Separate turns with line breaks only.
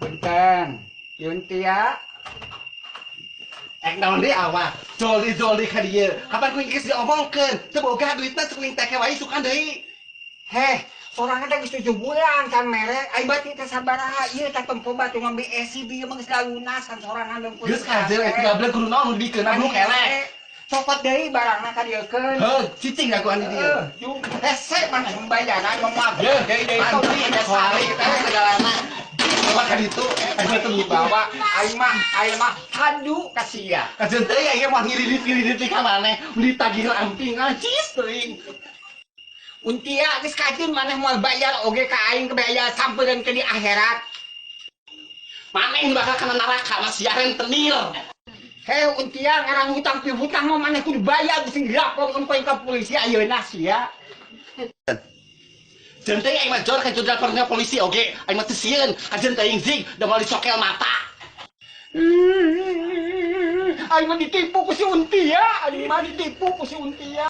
Punten. Yuntia.
Ek naon deui awak? Joldi joldi ka dieu. Kapan ku geus diomongkeun? Teu boga duitna cek kuing teh wae isukan deui.
Heh, sorangan teh geus 7 bulan kan mere. Ai bati teh sabaraha ieu teh tempo batu ngambil esi bieu mah geus lalunasan sorangan dengkul.
Geus kajeun eta gablek kudu naon nu dibikeun nu kelek.
Copot deui barangna ka dieukeun.
Heuh, cicing aku di dieu.
Heuh, jung hese maneh membayaran mah.
Ye,
Deui deui kau
mantri
ada
soalnya
sare
kita segalana. Bawa ka ditu, aing mah teu butuh.
Bawa aing mah hadu ka sia.
Kajeun teuing aing mah ngiridit-ngiridit ka maneh, ditagih amping acis teuing.
Untia geus kajeun maneh moal bayar oge ka aing kebayar sampereun ke di akhirat.
Maneh nu bakal kana neraka mah sia rentenir.
Heh, Untia ngarang hutang pihutang mah maneh kudu bayar geus dilaporkeun ku aing ka polisi ayeuna sia.
Jeung teuing aing mah jor ka dilaporkeun ka polisi oge, aing mah teu sieun. Kajeun teuing zig da moal dicokel mata.
Aing mah ditipu ku si Untia, aing mah ditipu ku si Untia.